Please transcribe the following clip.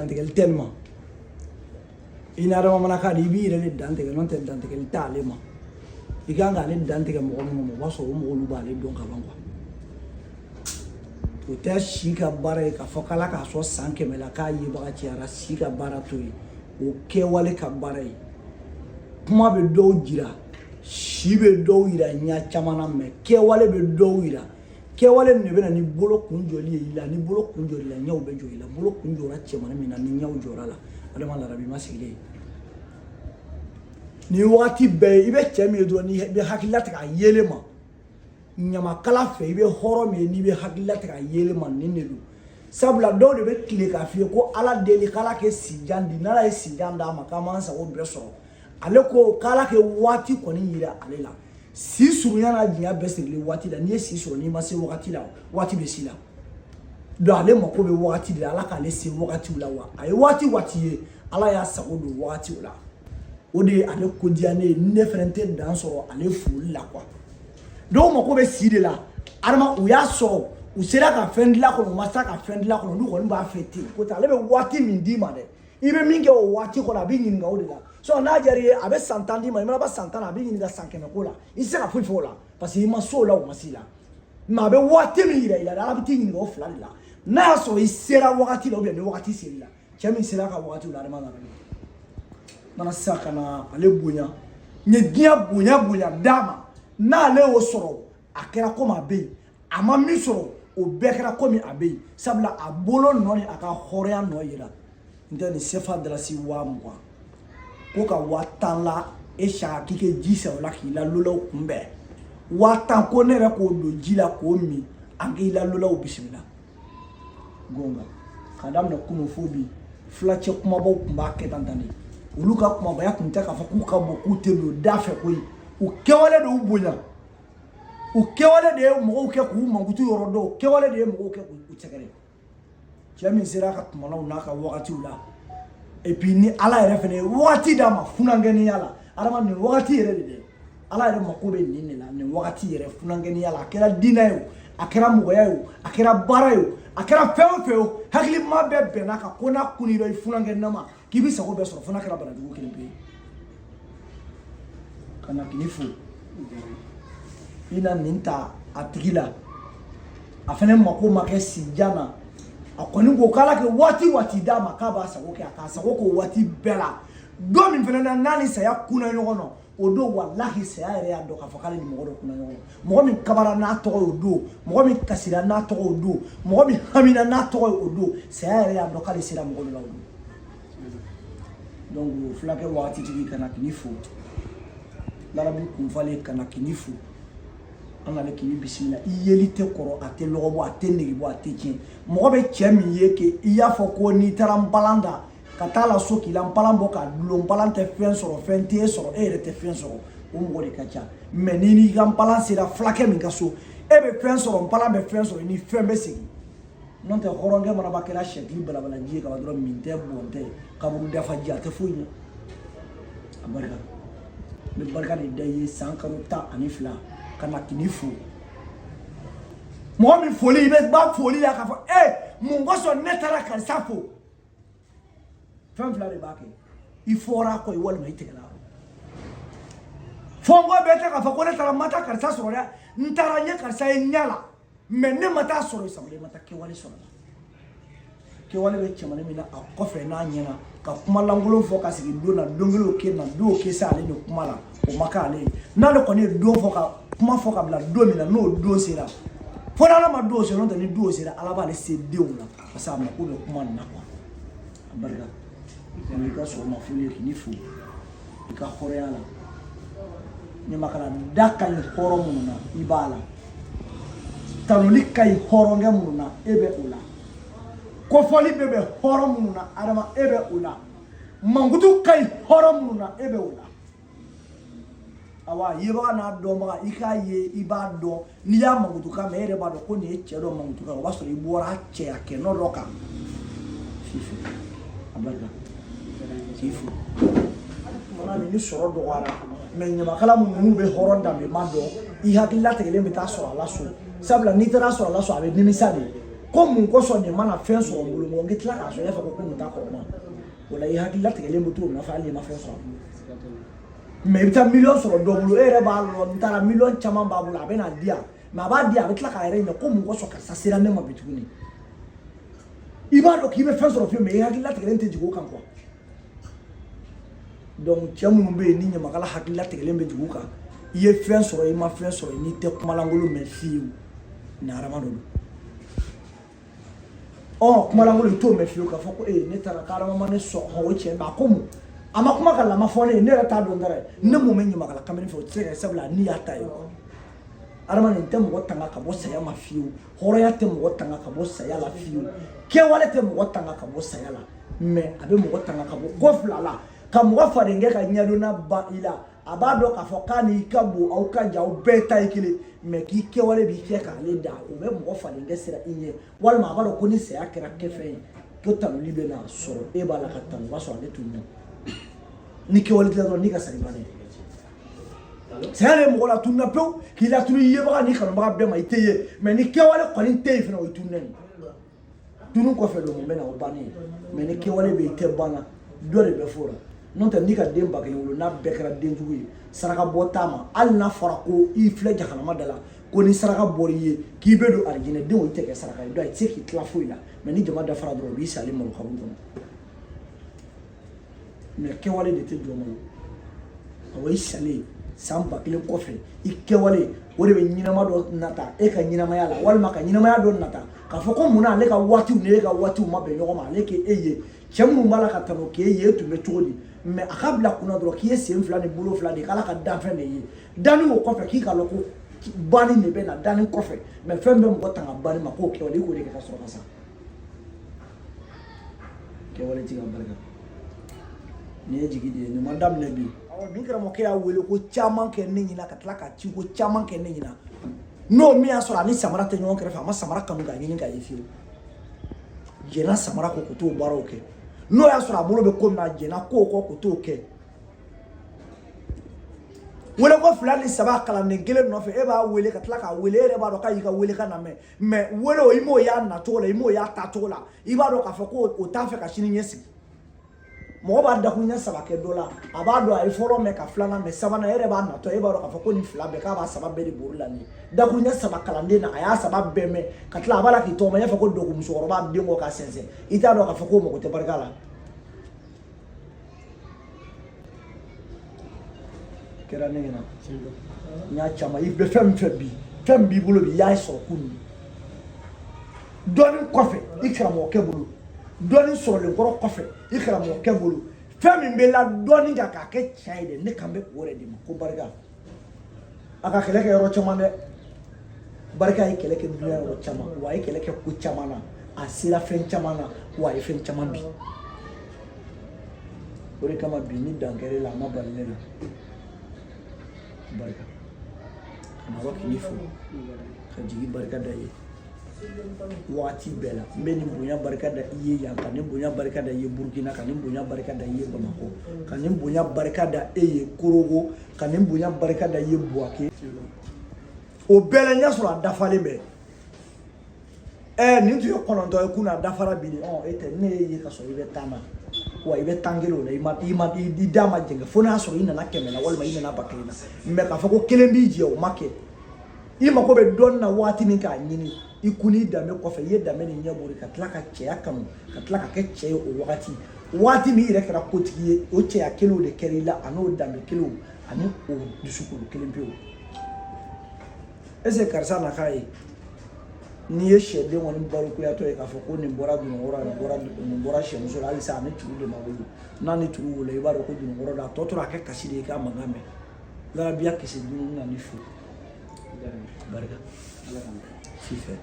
Dantigɛli tɛ nin ma. I ni Adama mana k'a di, i b'i yɛrɛ de dantigɛ. N'o tɛ, dantigɛli t'ale ma. I kan k'ale dantigɛ mɔgɔ minnu ma, o b'a sɔrɔ o mɔgɔw b'ale dɔn ka ban quoi. O tɛ si ka baara ye k'a fɔ k'Ala k'a sɔn san 100 la k'a yebaga cayara. Si ka baara t'o ye, o kɛwale ka baara ye. Kuma bɛ dɔw jira, si bɛ dɔw yira ɲɛ caman na, mais kɛwale bɛ dɔw yira. Kɛwale nin de bɛ na ni bolo kun jɔli ye i la. Ni bolo kun jɔli la, ɲɛw bɛ jɔ i la. Bolo kun jɔra cɛmannin min na, ni ɲɛw jɔra la, Adama larabi ma sigilen ni wagati bɛɛ. I bɛ cɛ min ye dɔrɔn, n'i bɛ hakili latigɛ a yelen ma ɲamakala fɛ, i bɛ hɔrɔn min ye, n'i bɛ hakili latigɛ a yelen ma, nin de don. Sabula dɔw de bɛ tile k'a f'i ye ko Ala deli k'Ala kɛ sijan di. N'Ala ye sijan d'a ma, k'an b'an sago bɛɛ sɔrɔ. Ale ko k'Ala kɛ waati kɔni yira ale la. Si surunya n'a janya bɛɛ sirilen waati la. N'i ye si sɔrɔ, n'i ma se wagati la, waati bɛ si la. Donc ale mako bɛ wagati de la, Ala k'ale se wagatiw la. Wa a ye waati waati ye, Ala y'a sago don wagatiw la. O de ye ale ko diya ne ye. Ne fɛnɛ tɛ dan sɔrɔ ale foli la quoi. Dɔw mako bɛ si de la, Adama. U y'a sɔrɔ, u sera ka fɛn dilan kɔnɔ, u ma se ka fɛn dilan kɔnɔ, olu kɔni b'a fɛ ten. Ko ale bɛ waati min d'i ma dɛ, i bɛ min kɛ o waati kɔnɔ, a b'i ɲininka o de la. Sinon n'a diyara i ye, a bɛ san 10 d'i ma. I mana ba san 10 na, a b'i ɲininka san 100 ko la. I tɛ se ka foyi fɔ o la parce que i ma s'o la, o ma s'i la. Mais a bɛ waati min yira i la dɛ, Ala bɛ t'i ɲininka o fila de la, n'a y'a sɔrɔ i sera wagati la ou bien ni wagati ser'i la. Cɛ min sera a ka wagati la, Adama nana nana sisan ka na ale bonya. N ye diɲɛ bonya bonya d'a ma. N'ale y'o sɔrɔ, a kɛra komi a bɛ yen. A ma min sɔrɔ, o bɛɛ kɛra komi a bɛ yen, sabula a bolo nɔ ni a ka hɔrɔnya nɔ yira. N tɛ nin sefa dalasi 20,000 ko ka 10,000 la e saka k'i kɛ ji san o la k'i la lolaw kunbɛn. 10,000 ko ne yɛrɛ k'o don ji la k'o min, an k'i la lolaw bisimila. Gonga k'a daminɛ kunun fo bi, fulacɛ kumabaw tun b'a kɛ tan tan de. Olu ka kumabaya tun tɛ k'a fɔ k'u ka bon, k'u tɛ don da fɛ koyi. U kɛwale de y'u bonya, u kɛwale de ye mɔgɔw kɛ k'u mankutu yɔrɔ dɔn, u kɛwale de ye mɔgɔw kɛ k'u sɛgɛrɛ. Cɛ min sera a ka kumalaw n'a ka wagatiw la, et puis ni Ala yɛrɛ fɛnɛ ye wagati d'a ma funankɛninya la, Adama, nin wagati yɛrɛ de dɛ, Ala yɛrɛ mako bɛ nin de la. Nin wagati yɛrɛ funankɛninya la, a kɛra diinɛ ye o, a kɛra mɔgɔya ye o, a kɛra baara ye o, a kɛra fɛn o fɛn o, hakilima bɛɛ bɛnna kan ko n'a kunira i funankɛnina ma, k'i bɛ sago bɛɛ sɔrɔ, fo n'a kɛra banajugu kelen pe ye. Ka na k'i fo, i na nin ta a tigi la. A fɛnɛ mako ma kɛ sijan na. A kɔni ko k'Ala kɛ waati waati d'a ma, k'a b'a sago kɛ. A k'a sago k'o waati bɛɛ la. Don min fɛnɛ na, n'a ni saya kunna ɲɔgɔn na, o don walahi, saya yɛrɛ y'a dɔn k'a fɔ k'ale ni mɔgɔ dɔ kunna ɲɔgɔn. Mɔgɔ min kabara n'a tɔgɔ ye o don, mɔgɔ min kasira n'a tɔgɔ o don, mɔgɔ min hamina n'a tɔgɔ ye o don, saya yɛrɛ y'a dɔn k'ale sera mɔgɔ dɔ la o don. Donc fulakɛ waati tigi, ka na k'i fo. Larabi kunfalen, ka na k'i fo. An nana k'i bisimila. I yeli tɛ kɔrɔ, a tɛ lɔgɔ bɔ, a tɛ nege bɔ, a tɛ tiɲɛ. Mɔgɔ bɛ cɛ min ye ke i y'a fɔ ko n'i taara npalan da ka taa la so, k'i la npalan bɔ k'a dulon, npalan tɛ fɛn sɔrɔ, fɛn t'e sɔrɔ, e yɛrɛ tɛ fɛn sɔrɔ, o mɔgɔ de ka ca. Mais n'i n'i ka npalan sera fulakɛ min ka so, e bɛ fɛn sɔrɔ, npalan bɛ fɛn sɔrɔ, i ni fɛn bɛ segin. N'o tɛ, hɔrɔnkɛ mana ba kɛra sɛkili balabalaji ye ka ban dɔrɔn, min tɛ bɔn tɛ kaburu dafa ji, a tɛ foyi ɲɛ. A barika, n bɛ barika de da i ye. San kalo 12, ka na k'i fo. Mɔgɔ min foli, i bɛ ba foli la k'a fɔ e mun kosɔn ne taara karisa fo. Fɛn fila de b'a kɛ: i fɔra a kɔ ye walima i tigɛra a kɔ. Fɔnkɔ bɛɛ tɛ k'a fɔ ko ne taara, n ma taa karisa sɔrɔ dɛ, n taara n ye karisa ye ɲɛ la, mais ne ma taa sɔrɔ. Sabula i ma taa kɛwale sɔrɔ la. Kɛwale bɛ cɛmannin min na a kɔfɛ, n'a ɲɛna ka kuma lankolon fɔ ka sigi don na, don kelen o kɛ na, don o kɛ se ale ni kuma la, o ma k'ale ye. N'ale kɔni ye don fɔ ka kuma fɔ ka bila don min na, n'o don sera, fo n'Ala ma don sera. N'o tɛ, ni don sera, Ala b'ale se denw la parce que a mako bɛ kuma nin na quoi. A barika i ka sɔgɔma foli ye k'i fo i ka hɔrɔnya la. Ɲamakala da ka ɲi hɔrɔn minnu na, i b'a la. Tanuli ka ɲi hɔrɔnkɛ minnu na, e bɛ o la. Kofɔli bɛ bɛn hɔrɔn minnu na, Adama, e bɛ o la. Mankutu ka ɲi hɔrɔn minnu na, e bɛ o la. Awa, yebaga n'a dɔnbaga, i k'a ye, i b'a dɔn. N'i y'a mankutu kan mɛn, e yɛrɛ b'a dɔn ko nin ye cɛ dɔ mankutu kan. O b'a sɔrɔ i bɔra cɛya kɛnɛ dɔ kan. Fifi, a barika k'i fo. Kumana ni sɔrɔ dɔgɔyara, mais ɲamakala minnu bɛ hɔrɔn danbe ma dɔn, i hakili latigɛlen bɛ taa sɔrɔ a la so. Sabula n'i taara sɔrɔ a la so, a bɛ nimisa de. Ko mun kosɔn nin mana fɛn sɔrɔ n bolo, mɔgɔ n tila k'a sɔrɔ e fɛ ko nin t'a kɔrɔma. O la i hakili latigɛlen bɛ to o nɔfɛ hali n'i ma fɛn sɔrɔ a bolo. Mais i bɛ taa miliyɔn sɔrɔ dɔ bolo, e yɛrɛ b'a lɔn n taara miliyɔn caman b'a bolo, a bɛ n'a di yan, mais a b'a di yan, a bɛ tila k'a yɛrɛ ɲininka ko mun kosɔn karisa sera ne ma bi tuguni. I b'a dɔn k'i bɛ fɛn sɔrɔ fiyewu, mais i hakili latigɛlen tɛ jigin o kan quoi. Donc cɛ minnu bɛ yen ni ɲamakala hakili latigɛlen bɛ jigin u kan, i ye fɛn sɔrɔ, i ma fɛn sɔrɔ, n'i tɛ kumalankolon mɛn fiyewu, ni hadama dɔ don. Ɔ kumalankolon i t'o mɛn fiyewu k'a fɔ ko ee ne taara k'adama ma ne sɔn. Hɔn, o ye tiɲɛ, mais a ko mun a ma kuma ka lama fɔ ne ye, ne yɛrɛ t'a dɔn dara ye ne mun bɛ ɲamakala kamalen fɛ, o tɛ se ka kɛ, sabula n'i y'a ta ye adamaden tɛ mɔgɔ tanga ka bɔ saya ma fiyewu, hɔrɔnya tɛ mɔgɔ tanga ka bɔ saya la fiyewu, kɛwale tɛ mɔgɔ tanga ka bɔ saya la, mais a bɛ mɔgɔ tanga ka bɔ ko fila la: ka mɔgɔ fadenkɛ ka ɲɛdonna ban i la, a b'a dɔn k'a fɔ k'a n'i ka bon, aw ka jan, aw bɛɛ ta ye kelen, mais k'i kɛwale b'i kɛ k'ale da, o bɛ mɔgɔ fadenkɛ siran i ɲɛ, walima a b'a dɔn ko ni saya kɛra kɛfɛn ye ko tanuli bɛ na sɔrɔ e b'a la ka tanu, o b'a sɔrɔ ale t'u ɲɛ. Ni kɛwale t'i la dɔrɔn, n'i ka sa i bannen. Saya de ye mɔgɔ latununa pewu, k'i latunu i yebaga n'i kanubaga bɛɛ ma, i tɛ ye, mais ni kɛwale kɔni tɛ yen fana, o ye tununen ye. Tunu kɔfɛ don mun bɛ na, o bannen ye, mais ni kɛwale bɛ yen, i tɛ ban na, dɔ de bɛ fɔ o la. N'o tɛ, n'i ka den 1000 wolo, n'a bɛɛ kɛra den jugu ye, saraka bɔ t'a ma. Hali n'a fɔra ko i filɛ jahanama da la, ko ni saraka bɔra i ye k'i bɛ don arijinɛ, den o tɛ kɛ saraka ye, donc i tɛ se k'i tila foyi la. Mais ni jama dafara dɔrɔn, o b'i salen malo kaburu kɔnɔ. Mais kɛwale de tɛ jɔ malo. Awɔ, i salen san 1000 kɔfɛ, i kɛwale o de bɛ ɲɛnama dɔ nata e ka ɲɛnamaya la, walima ka ɲɛnamaya dɔ nata k'a fɔ ko munna ale ka waatiw ni e ka waatiw ma bɛn ɲɔgɔn ma, ale k'e ye cɛ minnu b'a la ka tanu k'e ye, e tun bɛ cogo di? Mais a ka bila kunna dɔrɔn k'i ye sen fila ni bolo fila de ye, k'ala ka danfɛn de ye, danni o kɔfɛ k'i ka lɔn ko banni de bɛ na danni kɔfɛ, mais fɛn bɛ mɔgɔ tanga banni ma, k'o kɛwale i k'o de kɛ ka sɔrɔ ka sa. Kɛwale ti ka barika. Nin ye jigi de ye, nin ma daminɛ bi. Awɔ, min karamɔgɔkɛ y'a wele ko caman kɛ ne ɲɛna, ka tila ka ci ko caman kɛ ne ɲɛna, n'o min y'a sɔrɔ a ni samara tɛ ɲɔgɔn kɛrɛfɛ, a ma samara kanu k'a ɲini k'a ye fiyewu, jɛnna samara kɔ k'o t'o baaraw kɛ, n'o y'a sɔrɔ a bolo bɛ ko min na, a jɛnna kow kɔ k'o t'o kɛ. Wele ko fila ni saba kalanden kelen nɔfɛ, e b'a wele ka tila k'a wele, e yɛrɛ b'a dɔn k'a y'i ka wele ka na mɛn, mais wele o i m'o y'a nacogo la, i m'o y'a taacogo la, i b'a dɔn k'a fɔ ko o t'a fɛ ka sini ɲɛsigi. Mɔgɔ b'a dakuruɲɛ saba kɛ dɔ la, a b'a dɔn a ye fɔlɔ mɛn ka filanan mɛn, sabanan e yɛrɛ b'a natɔ, e b'a dɔn k'a fɔ ko nin fila bɛɛ k'a b'a saba bɛɛ de bori la. Nin dakuruɲɛ saba kalanden na, a y'a saba bɛɛ mɛn ka tila a b'a la k'i tɔgɔma, i b'a fɔ ko dogo musokɔrɔba den kɔ k'a sɛnsɛn, i t'a dɔn k'a fɔ k'o mago tɛ barika la. Kɛra ne ɲɛna, n y'a caman. I bɛ fɛn min fɛ bi, fɛn min b'i bolo bi, i y'a sɔrɔ kunun dɔɔnin kɔfɛ i karamɔgɔkɛ bolo, dɔɔnin sɔrɔlen kɔrɔ kɔfɛ i karamɔgɔkɛ bolo, fɛn min bɛ la dɔɔnin kan k'a kɛ tiɲɛ ye dɛ, ne kan bɛ o yɛrɛ de ma ko barika. A ka kɛlɛ kɛ yɔrɔ caman dɛ, barika ye kɛlɛ kɛ dunuya yɔrɔ caman, wa a ye kɛlɛ kɛ ko caman na, a sera fɛn caman na, wa a ye fɛn caman bi. O de kama bi ni dan kɛra e la, a ma bali ne la. Barika karamɔgɔ k'i fo ka jigi barika da i ye waati bɛɛ la. N bɛ nin bonya barika da i ye yan, ka nin bonya barika da i ye Burukina, ka nin bonya barika da i ye Bamakɔ, ka nin bonya barika da e ye Korogo, ka nin bonya barika da i ye Buwake. O bɛɛ la n y'a sɔrɔ a dafalen bɛ. Nin tun ye 9 ye kunun, a dafara bi de. Ɔ e tɛ ne ye ka sɔrɔ i bɛ taa na, wa i bɛ tan kelen o la, i ma i ma i da ma jɛngɛ fo n'a y'a sɔrɔ i nana 100 la walima i nana 1000 na. Mais k'a fɔ ko kelen b'i jɛ, o ma kɛ. I mako bɛ dɔɔnin na waati min k'a ɲini, i kun n'i danbe kɔfɛ, i ye danbe ni ɲɛ bori ka tila ka cɛya kanu, ka tila ka kɛ cɛ ye o wagati. Waati min i yɛrɛ kɛra kotigi ye, o cɛya kelenw de kɛra i la, a n'o danbe kelenw ani o dusukolo kelen pewu. Est-ce que karisa na k'a ye n'i ye sɛden kɔni balokuyatɔ ye k'a fɔ ko nin bɔra dununkɔrɔ, nin bɔra sɛmuso la, halisa a ni turu de ma wolo, n'a ni turu wolo, i b'a dɔn ko dununkɔrɔ don. A tɔ tora a kɛ kasi de ye k'a mankan mɛn. Larabiya kisi dumuni na ni fo barika si fɛ.